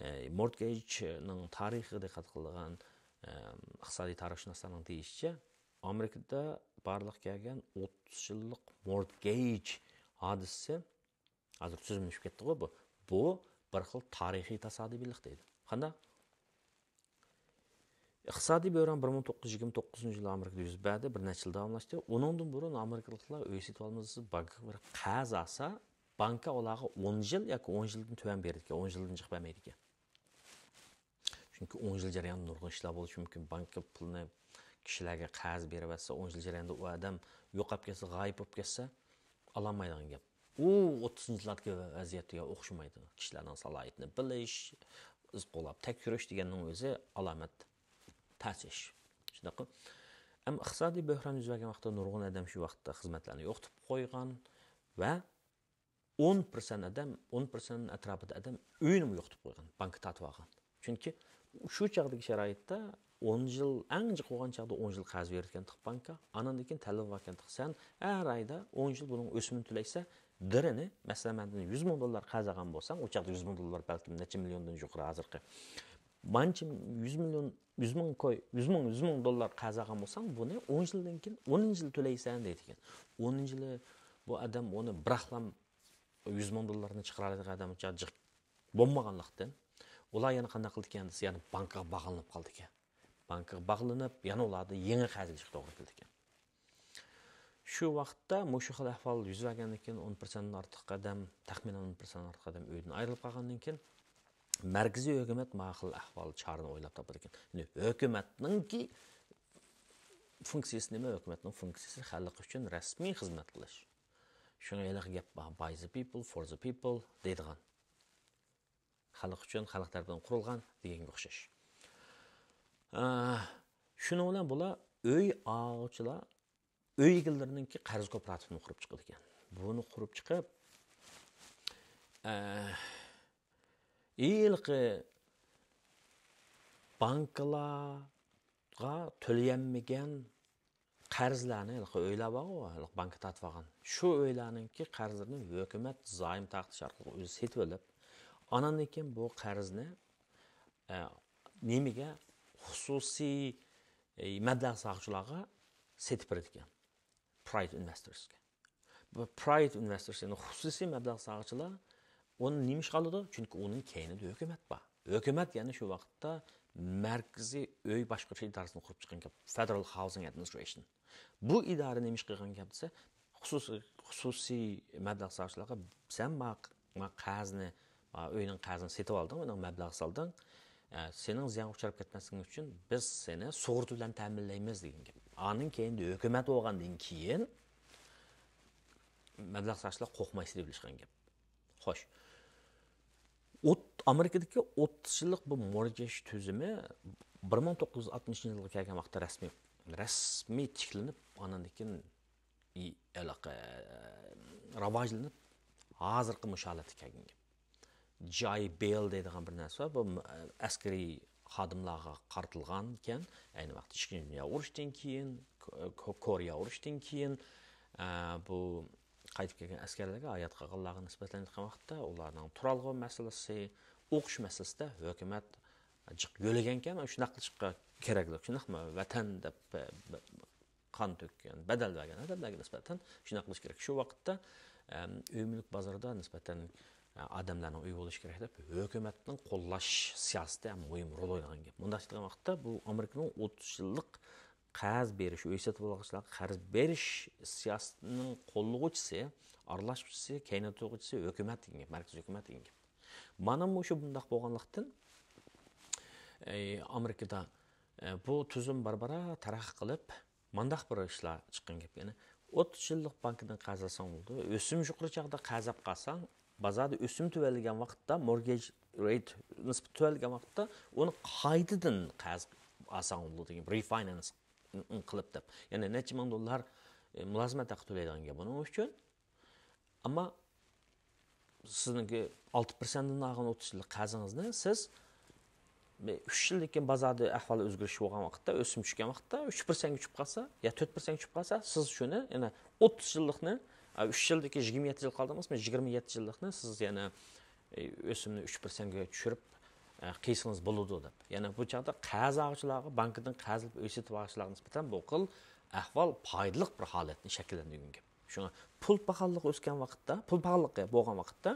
ئە، مورتگېجنىڭ تارىخىغا دىققەت قىلىدىغان، ئە، ئىقتىسادىي تارىخشۇناسلارنىڭ دېيىشىچە، ئامېرىكىدا بارلىققا كەلگەن ئوتتۇز يىللىق مورتگېج ھادىسىسى، ھازىر تۈزۈملىشىپ كەتتىغۇ بۇ. بۇ بىر خىل تارىخىي تاسادىپىيلىق دەيدۇ. قانداق؟ ئىقتىسادىي بۆھران بىر مىڭ توققۇز يۈز يىگىرمە توققۇزىنچى يىلى ئامېرىكىدا يۈز بەردى. بىر نەچچە يىل داۋاملاشتى. ئۇنىڭدىن بۇرۇن ئامېرىكىلىقلار ئۆي سېتىۋالمىسا، بانكىغا بېرىپ قەرز ئالسا، بانكا ئۇلارغا ئون يىل ياكى ئون يىلدىن تۆۋەن بېرىدىكەن، ئون يىلدىن جىق بەرمەيدىكەن. چۈنكى ئون يىل جەريانىدا نۇرغۇن ئىشلار بولۇشى مۇمكىن. بانكا پۇلنى كىشىلەرگە قەرز بېرىۋەتسە، ئون يىل جەريانىدا ئۇ ئادەم يوقاپ كەتسە، غايىب بولۇپ كەتسە، ئالالمايدىغان گەپ. ئۇ ئوتتۇزىنچى يىللاردىكى ۋەزىيەتكە ئوخشىمايدۇ. كىشىلەرنىڭ سالاھىيىتىنى بىلىش، ئىز قوغلاپ تەكشۈرۈش دېگەننىڭ ئۆزى ئالامەت تەس ئىش. شۇنداققۇ؟ ئەمما ئىقتىسادىي بۆھران يۈز بەرگەن ۋاقىتتا نۇرغۇن ئادەم شۇ ۋاقىتتا خىزمەتلەرنى يوقىتىپ قويغان ۋە ئون پىرسەنت ئادەم، ئون پىرسەنت ئەتراپىدا ئادەم ئۆيىنىمۇ يوقىتىپ قويغان، بانكا تارتىۋالغان. چۈنكى شۇ چاغدىكى شارائىتتا ئون يىل، ئەڭ جىق بولغان چاغدا ئون يىل قەرز بېرىدىكەنتۇق بانكا. ئانىڭدىن كېيىن تەلەپ باركەنتۇق، سەن ھەر ئايدا ئون يىل بۇنىڭ ئۆسۈمىنى تۆلەيسەن، دىرىنى، مەسىلەن، مەندىن يۈز مىڭ دوللار قەرز ئالغان بولساڭ، ئۇ چاغدا يۈز مىڭ دوللار بەلكىم نەچچە مىليوندىن يۇقىرى ھازىرقى. مانچە يۈز مىليون، يۈز مىڭ كوي، يۈز مىڭ، يۈز مىڭ دوللار قەرز ئالغان بولساڭ، بۇنى ئون يىلدىن كېيىن ئونىنچى يىلى تۆلەيسەن دەيدىكەن. ئونىنچى يىلى بۇ ئادەم ئۇنى بىراقلام يۈز مىڭ دوللارنى چىقىرالايدىغان ئادەم ئۇنچە جىق بولمىغانلىقتىن، ئۇلار يەنە قانداق قىلىدىكەن دېسە، يەنە بانكىغا باغلىنىپ قالىدىكەن. بانكىغا باغلىنىپ، يەنە ئۇلاردىن يېڭى قەرز ئېلىشقا توغرا كېلىدىكەن. شۇ ۋاقىتتا مۇشۇ خىل ئەھۋال يۈز بەرگەندىن كېيىن، ئون پىرسەنتتىن ئارتۇق ئادەم، تەخمىنەن ئون پىرسەنتتىن ئارتۇق ئادەم ئۆيدىن ئايرىلىپ قالغاندىن كېيىن، مەركىزىي ھۆكۈمەت ما خىل ئەھۋال چارىنى ئويلاپ تاپىدىكەن. يەنى ھۆكۈمەتنىڭكى فۇنكسىيىسى نېمە؟ ھۆكۈمەتنىڭ فۇنكسىيىسى خەلق ئۈچۈن رەسمىي خىزمەت قىلىش. شۇڭا ھېلىقى گەپ بار، «By the people, for the people» دەيدىغان. خەلق ئۈچۈن، خەلق تەرىپىدىن قۇرۇلغان دېگەنگە ئوخشاش. ئە، شۇنىڭ بىلەن بۇلار ئۆي ئالغۇچىلار ئۆي ئىگىلىرىنىڭكى قەرز كوپىراتىپىنى قۇرۇپ چىقىدىكەن. بۇنى قۇرۇپ چىقىپ، ئە، ھېلىقى بانكىلارغا تۆلىيەلمىگەن قەرزلەرنى، ھېلىقى ئۆيلەر بارغۇ، ھېلىقى بانكا تارتىۋالغان، شۇ ئۆيلەرنىڭكى قەرزلىرىنى ھۆكۈمەت زايوم تارقىتىش ئارقىلىق ئۆزى سېتىۋېلىپ، ئاناندىن كېيىن بۇ قەرزنى، ئە، نېمىگە؟ خۇسۇسىي، ئە، مەبلەغ سالغۇچىلارغا سېتىپ بېرىدىكەن. Private investorsكە. بۇ private investors، يەنى خۇسۇسىي مەبلەغ سالغۇچىلار ئۇنى نېمە ئىشقا ئالىدۇ؟ چۈنكى ئۇنىڭ كەينىدە ھۆكۈمەت بار. ھۆكۈمەت، يەنى شۇ ۋاقىتتا مەركىزىي ئۆي باشقۇرۇش ئىدارىسىنى قۇرۇپ چىققان گەپ، Federal Housing Administration. بۇ ئىدارە نېمە ئىش قىلغان گەپ دېسە، خۇسۇسىي، خۇسۇسىي مەبلەغ سالغۇچىلارغا، سەن ما، ما قەرزنى، ما ئۆينىڭ قەرزىنى سېتىپ ئالدىڭ، ئۆينىڭ مەبلەغ سالدىڭ. ئە، سېنىڭ زىيانغا ئۇچراپ كەتمەسلىكىڭ ئۈچۈن بىز سېنى سۇغۇرتا بىلەن تەمىنلەيمىز دېگەن گەپ. ئانىڭ كەينىدە ھۆكۈمەت بولغاندىن كېيىن مەبلەغ سالغۇچىلار قورقماي سېتىۋېلىشقان گەپ. خوش. ئوت-، ئامېرىكىدىكى ئوتتۇز يىللىق بۇ مورگېج تۈزۈمى بىر مىڭ توققۇز يۈز ئاتمىشىنچى يىلغا كەلگەن ۋاقىتتا رەسمىي، رەسمىي تىكلىنىپ، ئانىڭدىن كېيىن ھېلىقى راۋاجلىنىپ، ھازىرقى مۇشۇ ھالەتكە كەلگەن گەپ. جاي بېيل دەيدىغان بىر نەرسە بار. بۇ، ئە، ئەسكىرىي خادىملارغا قارىتىلغان ئىكەن. ئەينى ۋاقىتتا ئىككىنچى دۇنيا ئۇرۇشتىن كېيىن، كو-، كو-، كورېيە ئۇرۇشتىن كېيىن، ئە، بۇ قايتىپ كەلگەن ئەسكەرلەرگە، ھايات قالغانلارغا نىسبەتەن ئېيتقان ۋاقىتتا، ئۇلارنىڭ تۇرالغۇ مەسىلىسى، ئوقۇش مەسىلىسىدە ھۆكۈمەت جىق يۆلىگەنكەن، شۇنداق قىلىشقا كېرەكلىك، شۇنداقمۇ؟ ۋەتەن دەپ، ئە، قان تۆككەن، بەدەل بەرگەن ئادەملەرگە نىسبەتەن شۇنداق قىلىش كېرەك. شۇ ۋاقىتتا، ئەم، ئۆي مۈلۈك بازىرىدا نىسبەتەن، ئە، ئادەملەرنىڭ ئۆيى بولۇشى كېرەك دەپ ھۆكۈمەتنىڭ قوللاش سىياسىتى ھەم مۇھىم رول ئوينىغان گەپ. مۇنداق ئېيتقان ۋاقىتتا بۇ ئامېرىكىنىڭ ئوتتۇز يىللىق قەرز بېرىش، ئۆي سېتىپ ئالغۇچىلارغا قەرز بېرىش سىياسىتىنىڭ قوللىغۇچىسى، ئارىلاشقۇچىسى، كەينىدە تۇرغۇچىسى ھۆكۈمەت دېگەن گەپ، مەركىزىي ھۆكۈمەت دېگەن گەپ. مانا مۇشۇ بۇنداق بولغانلىقتىن، ئەي، ئامېرىكىدا، ئە، بۇ تۈزۈم بارا-بارا تەرەققىي قىلىپ، مانداق بىر ئىشلار چىققان گەپ. يەنى ئوتتۇز يىللىق بانكىدىن قەرز ئالساڭ بولىدۇ. ئۆسۈم يۇقىرى چاغدا قەرز ئاپ قالساڭ، بازاردا ئۆسۈم تۆۋەنلىگەن ۋاقىتتا، مورگېج رېيت نىسبىتى تۆۋەنلىگەن ۋاقىتتا ئۇنى قايتىدىن قەرز ئالساڭ بولىدۇ دېگەن، رېفاينانس قىلىپ دەپ. يەنى نەچچە مىڭ دوللار، ئە، مۇلازىمەت ھەققى تۆلەيدىغان گەپ ئۇنىڭ ئۈچۈن. ئەمما سىزنىڭكى ئالتە پىرسەنتتىن ئالغان ئوتتۇز يىللىق قەرزىڭىزنى سىز ئۈچ يىلدىن كېيىن بازاردا ئەھۋال ئۆزگىرىش بولغان ۋاقىتتا، ئۆسۈم چۈشكەن ۋاقىتتا، ئۈچ پىرسەنتكە چۈشۈپ قالسا يا تۆت پىرسەنتكە چۈشۈپ قالسا، سىز شۇنى يەنە ئوتتۇز يىللىقنى، ئۈچ يىلدىكى يىگىرمە يەتتە يىل قالدى ئەمەسمۇ، يىگىرمە يەتتە يىللىقنى سىز يەنە ئۆسۈمنى ئۈچ پىرسەنتكە چۈشۈرۈپ قىلسىڭىز بولىدۇ دەپ. يەنە بۇ چاغدا قەرز ئالغۇچىلارغا، بانكىدىن قەرز ئېلىپ ئۆي سېتىپ ئالغۇچىلارغا نىسبەتەن بۇ خىل ئەھۋال پايدىلىق بىر ھالەتنى شەكىللەندۈرگەن گەپ. شۇڭا پۇل پاخاللىقى ئۆسكەن ۋاقىتتا، پۇل پاخاللىقى بولغان ۋاقىتتا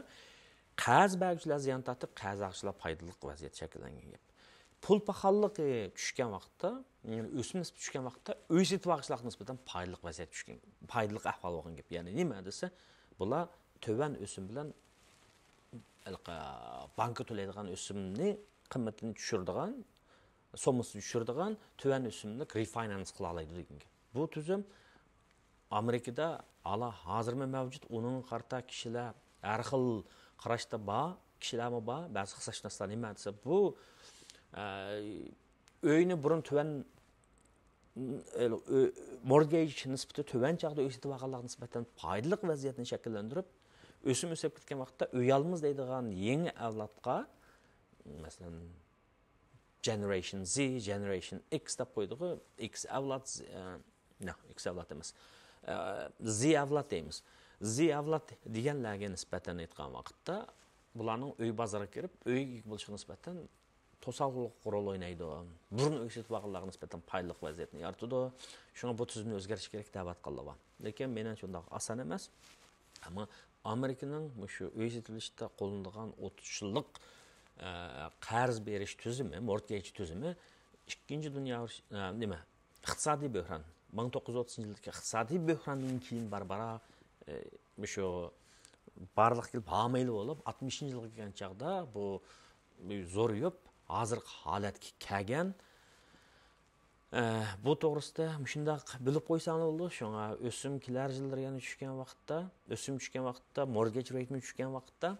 قەرز بەرگۈچىلەر زىيان تارتىپ، قەرز ئالغۇچىلار پايدىلىق ۋەزىيەت شەكىللەنگەن گەپ. پۇل پاخاللىقى چۈشكەن ۋاقىتتا، يەنى ئۆسۈم نىسبىتى چۈشكەن ۋاقىتتا ئۆي سېتىۋالغۇچىلارغا نىسبەتەن پايدىلىق ۋەزىيەت چۈشكەن، پايدىلىق ئەھۋال بولغان گەپ. يەنى نېمە دېسە، بۇلار تۆۋەن ئۆسۈم بىلەن ھېلىقى بانكا تۆلەيدىغان ئۆسۈمنى قىممىتىنى چۈشۈرىدىغان، سوممىسىنى چۈشۈرىدىغان تۆۋەن ئۆسۈملۈك رېفاينانس قىلالايدۇ دېگەن گەپ. بۇ تۈزۈم ئامېرىكىدا ھالا ھازىرمۇ مەۋجۇت. ئۇنىڭغا قارىتا كىشىلەر ھەر خىل قاراشتا بار، كىشىلەرمۇ بار. بەزى ئىقتىسادشۇناسلار نېمە دېسە، بۇ، ئە، ئۆينى بۇرۇن تۆۋەن، ئۆ-، مورگېج نىسبىتى تۆۋەن چاغدا ئۆي سېتىپ ئالغانلارغا نىسبەتەن پايدىلىق ۋەزىيەتنى شەكىللەندۈرۈپ، ئۆسۈم ئۆسۈپ كەتكەن ۋاقىتتا ئۆي ئالىمىز دەيدىغان يېڭى ئەۋلادقا، مەسىلەن، Generation Z, Generation X دەپ قويدىغۇ. ئىكس ئەۋلاد، ئە، نو، ئىكس ئەۋلاد ئەمەس. ئە، زى ئەۋلاد دەيمىز. زى ئەۋلاد دېگەنلەرگە نىسبەتەن ئېيتقان ۋاقىتتا، بۇلارنىڭ ئۆي بازىرىغا كىرىپ، ئۆيگە ئىگە بولۇشىغا نىسبەتەن توسالغۇلۇق رول ئوينايدۇ. بۇرۇن ئۆي سېتىپ ئالغانلارغا نىسبەتەن پايدىلىق ۋەزىيەتنى يارىتىدۇ. شۇڭا بۇ تۈزۈمنى ئۆزگەرتىش كېرەك دەۋاتقانلار بار. لېكىن مېنىڭچە ئۇنداق ئاسان ئەمەس. ئەمما ئامېرىكىنىڭ مۇشۇ ئۆي سېتىۋېلىشتا قوللىنىدىغان ئوتتۇز يىللىق، ئە، قەرز بېرىش تۈزۈمى، مورتگېج تۈزۈمى ئىككىنچى دۇنيا ئۇرۇشى، ئە، نېمە، ئىقتىسادىي بۆھران، مىڭ توققۇز يۈز ئوتتۇزىنچى يىلدىكى ئىقتىسادىي بۆھراندىن كېيىن بارا-بارا، ئە، مۇشۇ بارلىققا كېلىپ ھامىيلى بولۇپ، ئاتمىشىنچى يىلغا كەلگەن چاغدا بۇ زورىيىپ، ھازىرقى ھالەتكە كەلگەن. ئە، بۇ توغرىسىدا مۇشۇنداق بىلىپ قويساڭلار بولىدۇ. شۇڭا ئۆسۈم كېلەر يىللىرى يەنە چۈشكەن ۋاقىتتا، ئۆسۈم چۈشكەن ۋاقىتتا، مورگېج رېيتمۇ چۈشكەن ۋاقىتتا،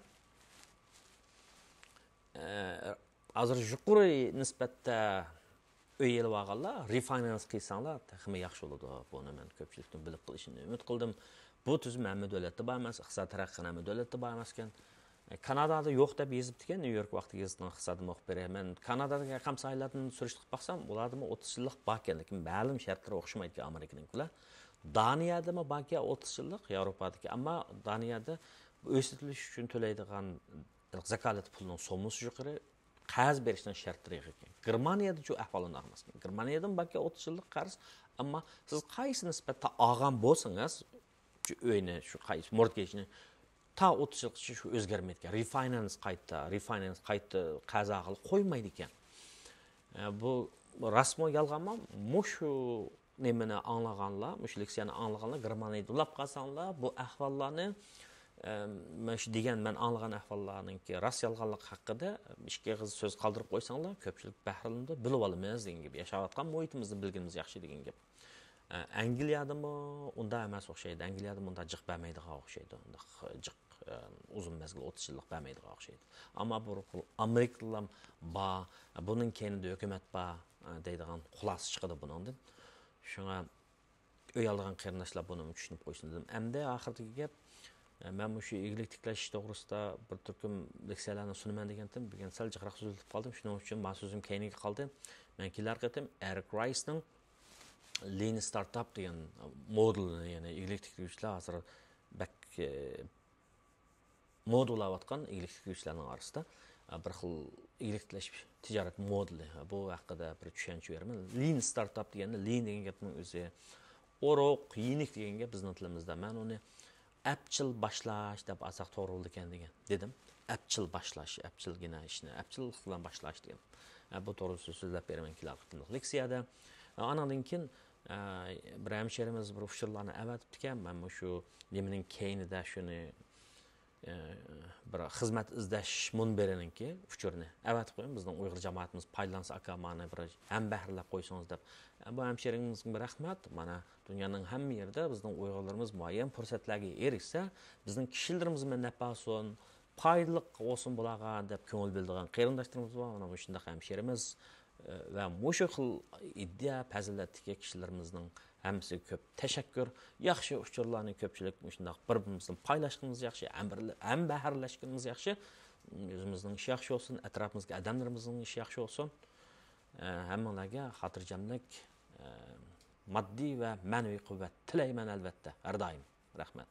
ئە، ھازىر يۇقىرى نىسبەتتە ئۆي ئېلىۋالغانلار رېفاينانس قىلساڭلار تېخىمۇ ياخشى بولىدۇ. بۇنى مەن كۆپچىلىكنىڭ بىلىپ قېلىشىنى ئۈمىد قىلدىم. بۇ تۈزۈم ھەممە دۆلەتتە بار ئەمەس، ئىقتىساد تەرەققىي قىلغان ھەممە دۆلەتتە بار ئەمەسكەن. كانادادا يوق دەپ يېزىپتىكەن نيۇ يورك ۋاقتى گېزىتىنىڭ ئىقتىساد مۇخبىرى. مەن كانادادىكى ھەرقايسى ساھەلەردىن سۈرۈشتۈرۈپ باقسام، ئۇلاردىمۇ ئوتتۇز يىللىق باركەن، لېكىن مەلۇم شەرتلىرى ئوخشىمايدىكەن ئامېرىكىنىڭكى بىلەن. دانىيەدىمۇ باركەن ئوتتۇز يىللىق، ياۋروپادىكى، ئەمما دانىيەدە ئۆي سېتىۋېلىش ئۈچۈن تۆلەيدىغان زاكالەت پۇلىنىڭ سوممىسى يۇقىرى، قەرز بېرىشنىڭ شەرتلىرى يېقىن. گېرمانىيەدىچۇ ئەھۋال ئۇنداق ئەمەس. گېرمانىيەدىمۇ باركەن ئوتتۇز يىللىق قەرز، ئەمما سىز قايسى نىسبەتتە ئالغان بولسىڭىز، شۇ ئۆينى، شۇ قايسى مورتگېجنى تا ئوتتۇز يىلغىچە شۇ ئۆزگەرمەيدىكەن. رېفاينانس قايتا، رېفاينانس قايتا قەرز ئالغىلى قويمايدىكەن. ئە، بۇ راستمۇ، يالغانمۇ؟ مۇشۇ نېمىنى ئاڭلىغانلار، مۇشۇ لېكسىيەنى ئاڭلىغانلار گېرمانىيەدە ئۇلاپ قالساڭلار، بۇ ئەھۋاللارنى، ئە، مەن شۇ دېگەن، مەن ئاڭلىغان ئەھۋاللارنىڭكى راست يالغانلىقى ھەققىدە ئىككى ئېغىز سۆز قالدۇرۇپ قويساڭلار، كۆپچىلىك بەھرىلىنىدۇ، بىلىۋالىمىز دېگەن گەپ. ياشاۋاتقان مۇھىتىمىزنى بىلگىنىمىز ياخشى دېگەن گەپ. ئە، ئەنگلىيەدىمۇ ئۇنداق ئەمەس ئوخشايدۇ. ئەنگلىيەدىمۇ ئۇنداق جىق بەرمەيدىغان ئوخشايدۇ. ئۇنداق جىق، ئە، ئۇزۇن مەزگىل ئوتتۇز يىللىق بەرمەيدىغان ئوخشايدۇ. ئەمما بۇ ئامېرىكىدىلا بار، بۇنىڭ كەينىدە ھۆكۈمەت بار، ئە، دەيدىغان خۇلاسە چىقىدۇ بۇنىڭدىن. شۇڭا ئۆي ئالىدىغان قېرىنداشلار بۇنىمۇ چۈشىنىپ قويسۇن دېدىم. ئەمدى ئاخىرىدىكى گەپ، ئە، مەن مۇشۇ ئىگىلىك تىكلەش توغرىسىدا بىر تۈركۈم لېكسىيەلەرنى سۇنىمەن دېگەنتىم. بۈگۈن سەل جىقراق سۆزلىتىپ قالدىم. شۇنىڭ ئۈچۈن ما سۆزۈم كەينىگە قالدى. مەن كېلەرقى قېتىم ئېرىك رايسنىڭ لېن ستارتاپ دېگەن مودېلىنى، يەنى ئىگىلىك تىكلىگۈچىلەر ھازىر بەك، ئە، مودا بولاۋاتقان ئىگىلىك تىكلىگۈچىلەرنىڭ ئارىسىدا، ئە، بىر خىل ئىگىلىك تىكلەش تىجارەت مودېلى. بۇ ھەققىدە بىر چۈشەنچە بېرىمەن. لېن ستارتاپ دېگەندە، لېن دېگەن گەپنىڭ ئۆزى ئورۇق، يېنىك دېگەن گەپ بىزنىڭ تىلىمىزدا. مەن ئۇنى ئەپچىل باشلاش دەپ ئالساق توغرا بولىدىكەن دېگەن دېدىم. ئەپچىل باشلاش، ئەپچىلگىنە ئىشنى ئەپچىللىق بىلەن باشلاش دېگەن. ئە، بۇ توغرىسىدا سۆزلەپ بېرىمەن كېلەر قېتىملىق لېكسىيەدە. ئە، ئانىڭدىن كېيىن، ئە، بىر ھەمشېرىمىز بىر ئۇچۇرلارنى ئەۋەتىپتىكەن. مەن مۇشۇ نېمىنىڭ كەينىدە شۇنى، ئە، بىر خىزمەت ئىزدەش مۇنبىرىنىڭكى ئۇچۇرىنى ئەۋەتىپ قويۇڭ. بىزنىڭ ئۇيغۇر جامائىتىمىز پايدىلانسا، ئاكا، مانا بىر ھەمبەھىرلەپ قويسىڭىز دەپ. ئە، بۇ ھەمشېرىڭىزگە رەھمەت. مانا دۇنيانىڭ ھەممە يېرىدە بىزنىڭ ئۇيغۇرلىرىمىز مۇئەييەن پۇرسەتلەرگە ئېرىشسە، بىزنىڭ كىشىلىرىمىزمۇ نەپ ئالسۇن، پايدىلىق بولسۇن بۇلارغا دەپ كۆڭۈل بۆلىدىغان قېرىنداشلىرىمىز بار. مانا مۇشۇنداق ھەمشېرىمىز، ئە، ۋە مۇشۇ خىل ئىدىيە، پەزىلەتتىكى كىشىلىرىمىزنىڭ ھەممىسىگە كۆپ تەشەككۈر. ياخشى ئۇچۇرلارنى كۆپچىلىك مۇشۇنداق بىر-بىرىمىز بىلەن پايلاشقىنىمىز ياخشى، ھەمبىرلە-، ھەمبەھىرلەشكىنىمىز ياخشى. ئۆزىمىزنىڭ ئىشى ياخشى بولسۇن، ئەتراپىمىزدىكى ئادەملىرىمىزنىڭ ئىشى ياخشى بولسۇن. ئە، ھەممىڭلارگە خاتىرجەملىك، ئە، ماددىي ۋە مەنىۋى قۇۋۋەت تىلەيمەن، ئەلۋەتتە، ھەر دائىم. رەھمەت.